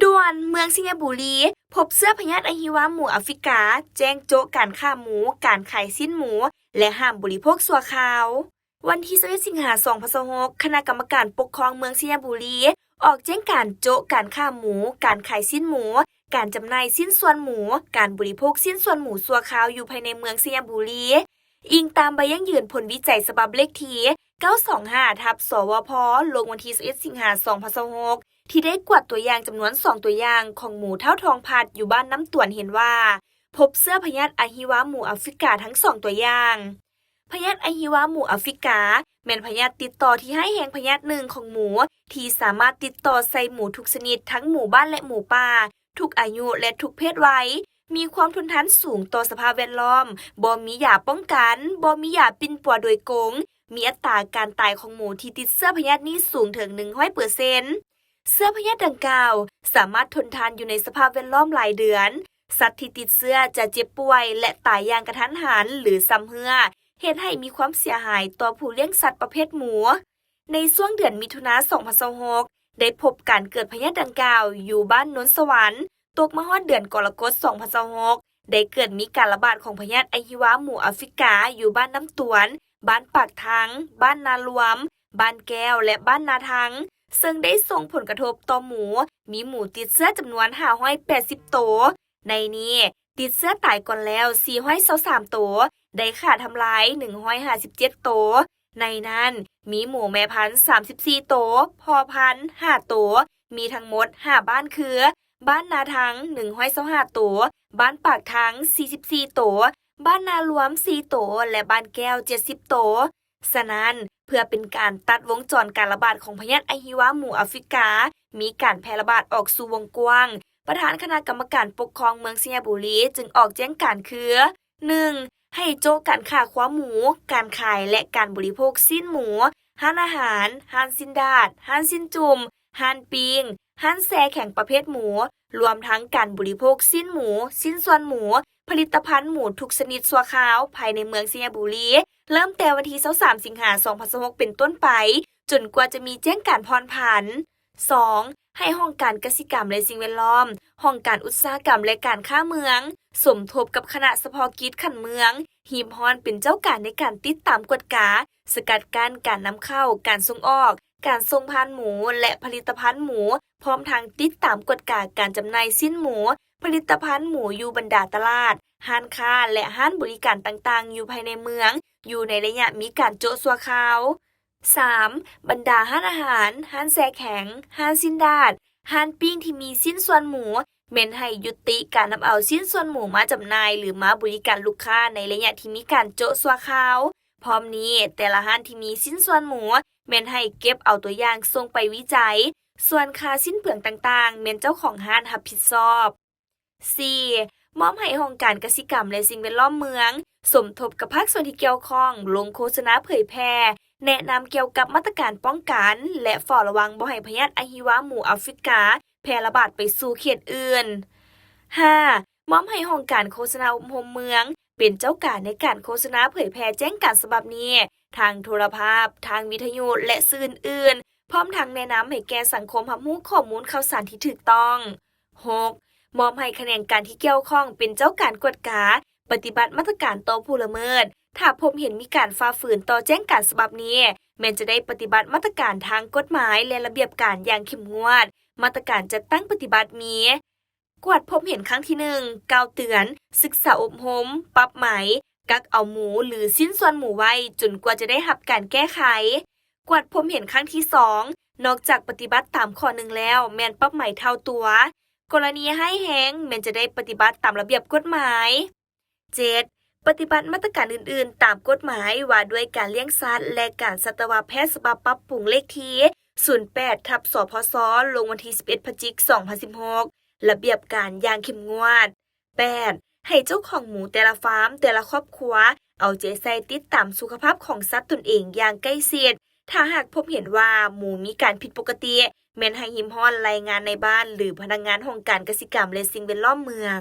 ດ່ວນ! ເມືອງໄຊຍະບູລີ ພົບເຊື້ອພະຍາດອະຫິວາໝູອາຟຣິກາ, ແຈ້ງໂຈະການຄ້າໝູ, ການຂາຍຊີ້ນໝູ ແລະ ຫ້າມບໍລິໂພກຊົ່ວຄາວ. ວັນທີຊາວເອັດ ສິງຫາ ສອງພັນຊາວຫົກ, ຄະນະກຳມະການປົກຄອງເມືອງໄຊຍະບູລີ ອອກແຈ້ງການໂຈະການຄ້າໝູ, ການຂາຍຊີ້ນໝູ, ການຈຳໜ່າຍຊີ້ນສ່ວນໝູ, ການບໍລິໂພກຊີ້ນສ່ວນໝູຊົ່ວຄາວຢູ່ພາຍໃນເມືອງໄຊຍະບູລີ, ອີງຕາມໃບຢັ້ງຢືນຜົນວິໄຈສະບັບເລກທີ ເກົ້າສອງຫ້າ ທັບ ສວພ ລົງວັນທີຊາວເອັດ ສິງຫາ ສອງພັນຊາວຫົກ ທີ່ໄດ້ກວດຕົວຢ່າງຈຳນວນສອງຕົວຢ່າງຂອງໝູທ້າວທອງພັດຢູ່ບ້ານນ້ຳຕວນເຫັນວ່າ ພົບເຊື້ອພະຍາດອະຫິວາໝູອາຟຣິກາທັງສອງຕົວຢ່າງ. ພະຍາດອະຫິວາໝູອາຟຣິກາ ແມ່ນພະຍາດຕິດຕໍ່ທີ່ຮ້າຍແຮງພະຍາດໜຶ່ງຂອງໝູ ທີ່ສາມາດຕິດຕໍ່ໃສ່ໝູທຸກຊະນິດ ທັງໝູບ້ານ ແລະ ໝູປ່າ, ທຸກອາຍຸ ແລະ ທຸກເພດໄວ, ມີຄວາມທົນທານສູງຕໍ່ສະພາບແວດລ້ອມ, ບໍ່ມີຢາປ້ອງກັນ, ບໍ່ມີຢາປິ່ນປົວໂດຍກົງ, ມີອັດຕາການຕາຍຂອງໝູທີ່ຕິດເຊື້ອພະຍາດນີ້ສູງເຖິງໜຶ່ງຮ້ອຍເປີເຊັນ. ເຊື້ອພະຍາດດັ່ງກ່າວສາມາດທົນທານຢູ່ໃນສະພາບແວດລ້ອມຫຼາຍເດືອນ. ສັດທີ່ຕິດເຊື້ອຈະເຈັບປ່ວຍ ແລະ ຕາຍຢ່າງກະທັນຫັນ ຫຼື ຊຳເຮື້ອ, ເຮັດໃຫ້ມີຄວາມເສຍຫາຍຕໍ່ຜູ້ລ້ຽງສັດປະເພດໝູ. ໃນຊ່ວງເດືອນມິຖຸນາ ສອງພັນຊາວຫົກ ໄດ້ພົບການເກີດພະຍາດດັ່ງກ່າວຢູ່ບ້ານໂນນສະຫວັນ, ຕົກມາຮອດເດືອນກໍລະກົດ ສອງພັນຊາວຫົກ ໄດ້ເກີດມີການລະບາດຂອງພະຍາດອະຫິວາໝູອາຟຣິກາຢູ່ບ້ານນ້ຳຕວນ, ບ້ານປາກທັງ, ບ້ານນາລວມ, ບ້ານແກ້ວ ແລະ ບ້ານນາທັງ, ເຊິ່ງໄດ້ສົ່ງຜົນກະທົບຕໍ່ໝູ, ມີໝູຕິດເຊື້ອຈຳນວນຫ້າຮ້ອຍແປດສິບໂຕ, ໃນນີ້ຕິດເຊື້ອຕາຍກ່ອນແລ້ວສີ່ຮ້ອຍຊາວສາມໂຕ, ໄດ້ຂ້າທຳລາຍໜຶ່ງຮ້ອຍຫ້າສິບເຈັດໂຕ, ໃນນັ້ນມີໝູແມ່ພັນສາມສິບສີ່ໂຕ, ພໍ່ພັນຫ້າໂຕ, ມີທັງໝົດຫ້າບ້ານຄື ບ້ານນາທັງໜຶ່ງຮ້ອຍຊາວຫ້າໂຕ, ບ້ານປາກທັງສີ່ສິບສີ່ໂຕ, ບ້ານນາລວມສີ່ໂຕ ແລະ ບ້ານແກ້ວເຈັດສິບໂຕ. ສະນັ້ນ, ເພື່ອເປັນການຕັດວົງຈອນການລະບາດຂອງພະຍາດອະຫິວາໝູອາຟຣິກາ ມີການແຜ່ລະບາດອອກສູ່ວົງກວ້າງ, ປະທານຄະນະກຳມະການປົກຄອງເມືອງໄຊຍະບູລີຈຶ່ງອອກແຈ້ງການຄື ໜຶ່ງ ໃຫ້ໂຈະການຄ້າຄວາໝູ, ການຂາຍ ແລະ ການບໍລິໂພກຊີ້ນໝູ, ຮ້ານອາຫານ, ຮ້ານຊີ້ນດາດ, ຮ້ານຊີ້ນຈຸ່ມ, ຮ້ານປີ້ງ, ຮ້ານແຊ່ແຂງປະເພດໝູ, ລວມທັງການບໍລິໂພກຊີ້ນໝູ, ຊີ້ນສ່ວນໝູ, ຜະລິດຕະພັນໝູທຸກຊະນິດຊົ່ວຄາວ ພາຍໃນເມືອງໄຊຍະບູລີ ເລີ່ມແຕ່ວັນທີຊາວສາມ ສິງຫາ ສອງພັນຊາວຫົກ ເປັນຕົ້ນໄປ, ຈົນກວ່າຈະມີແຈ້ງການຜ່ອນຜັນ. ສອງ ໃຫ້ຫ້ອງການກະສິກຳ ແລະ ສິ່ງແວດລ້ອມ, ຫ້ອງການອຸດສາຫະກຳ ແລະ ການຄ້າເມືອງ ສົມທົບກັບຄະນະສະເພາະກິດຂັ້ນເມືອງ, ຮີບຮ້ອນເປັນເຈົ້າການໃນການຕິດຕາມກວດກາ, ສະກັດກັ້ນການນຳເຂົ້າ, ການສົ່ງອອກ, ການສົ່ງຜ່ານໝູ ແລະ ຜະລິດຕະພັນໝູ, ພ້ອມທັງຕິດຕາມກວດກາການຈຳໜ່າຍຊີ້ນໝູ, ຜະລິດຕະພັນໝູຢູ່ບັນດາຕະຫຼາດ, ຮ້ານຄ້າ ແລະ ຮ້ານບໍລິການຕ່າງໆ ຢູ່ພາຍໃນເມືອງ ຢູ່ໃນໄລຍະມີການໂຈະຊົ່ວຄາວ. ສາມ ບັນດາຮ້ານອາຫານ, ຮ້ານແຊ່ແຂງ, ຮ້ານຊີ້ນດາດ, ຮ້ານປີ້ງທີ່ມີຊີ້ນສ່ວນໝູ ແມ່ນໃຫ້ຍຸຕິການນຳເອົາຊີ້ນສ່ວນໝູມາຈຳໜ່າຍ ຫຼື ມາບໍລິການລູກຄ້າໃນໄລຍະທີ່ມີການໂຈະຊົ່ວຄາວ. ພ້ອມນີ້, ແຕ່ລະຮ້ານທີ່ມີຊີ້ນສ່ວນໝູ ແມ່ນໃຫ້ເກັບເອົາຕົວຢ່າງສົ່ງໄປວິໄຈ, ສ່ວນຄ່າສິ້ນເປືອງຕ່າງໆ ແມ່ນເຈົ້າຂອງຮ້ານຮັບຜິດຊອບ. ສີ່ ມອບໃຫ້ຫ້ອງການກະສິກຳ ແລະ ສິ່ງແວດລ້ອມເມືອງ ສົມທົບກັບພາກສ່ວນທີ່ກ່ຽວຂ້ອງ ລົງໂຄສະນາເຜີຍແຜ່ ແນະນຳກ່ຽວກັບມາດຕະການປ້ອງກັນ ແລະ ເຝົ້າລະວັງບໍ່ໃຫ້ພະຍາດອະຫິວາໝູອາຟຣິກາແຜ່ລະບາດໄປສູ່ເຂດອື່ນ. ຫ້າ ມອບໃຫ້ຫ້ອງການໂຄສະນາອົບຮົມເມືອງ ເປັນເຈົ້າການໃນການໂຄສະນາເຜີຍແຜ່ແຈ້ງການສະບັບນີ້ ທາງໂທລະພາບ, ທາງວິທະຍຸ ແລະ ສື່ອື່ນໆ, ພ້ອມທັງແນະນຳໃຫ້ແກ່ສັງຄົມຮັບຮູ້ຂໍ້ມູນຂ່າວສານທີ່ຖືກຕ້ອງ. ຫົກ ມອບໃຫ້ຂະແໜງການທີ່ກ່ຽວຂ້ອງເປັນເຈົ້າການກວດກາ ປະຕິບັດມາດຕະການຕໍ່ຜູ້ລະເມີດ. ຖ້າພົບເຫັນມີການຝ່າຝືນຕໍ່ແຈ້ງການສະບັບນີ້, ແມ່ນຈະໄດ້ປະຕິບັດມາດຕະການທາງກົດໝາຍ ແລະ ລະບຽບການຢ່າງເຂັ້ມງວດ. ມາດຕະການຈັດຕັ້ງປະຕິບັດມີ ກວດພົບເຫັນຄັ້ງທີໜຶ່ງ, ກ່າວເຕືອນ, ສຶກສາອົບຮົມ, ປັບໃໝ, ກັກເອົາໝູ ຫຼື ຊິ້ນສ່ວນໝູໄວ້ຈົນກວ່າຈະໄດ້ຮັບການແກ້ໄຂ. ກວດພົບເຫັນຄັ້ງທີສອງ, ນອກຈາກປະຕິບັດຕາມຂໍ້ໜຶ່ງແລ້ວ ແມ່ນປັບໃໝເທົ່າຕົວ. ກໍລະນີຮ້າຍແຮງ ແມ່ນຈະໄດ້ປະຕິບັດຕາມລະບຽບກົດໝາຍ. ເຈັດ ປະຕິບັດມາດຕະການອື່ນໆຕາມກົດໝາຍວ່າດ້ວຍການລ້ຽງສັດ ແລະ ການສັດຕະວະແພດ ສະບັບປັບປຸງເລກທີ ສູນແປດ ທັບ ສພສ ລົງວັນທີ ສິບເອັດ ພະຈິກ ສອງພັນສິບຫົກ ລະບຽບການຢ່າງເຂັ້ມງວດ. ແປດ ໃຫ້ເຈົ້າຂອງໝູແຕ່ລະຟາມ, ແຕ່ລະຄອບຄົວ ເອົາໃຈໃສ່ຕິດຕາມສຸຂະພາບຂອງສັດຕົນເອງຢ່າງໃກ້ຊິດ. ຖ້າຫາກພົບເຫັນວ່າໝູມີການຜິດປົກກະຕິ, ແມ່ນໃຫ້ຮີບຮ້ອນລາຍງານນາຍບ້ານ ຫຼື ພະນັກງານຫ້ອງການກະສິກຳ ແລະ ສິ່ງແວດລ້ອມເມືອງ.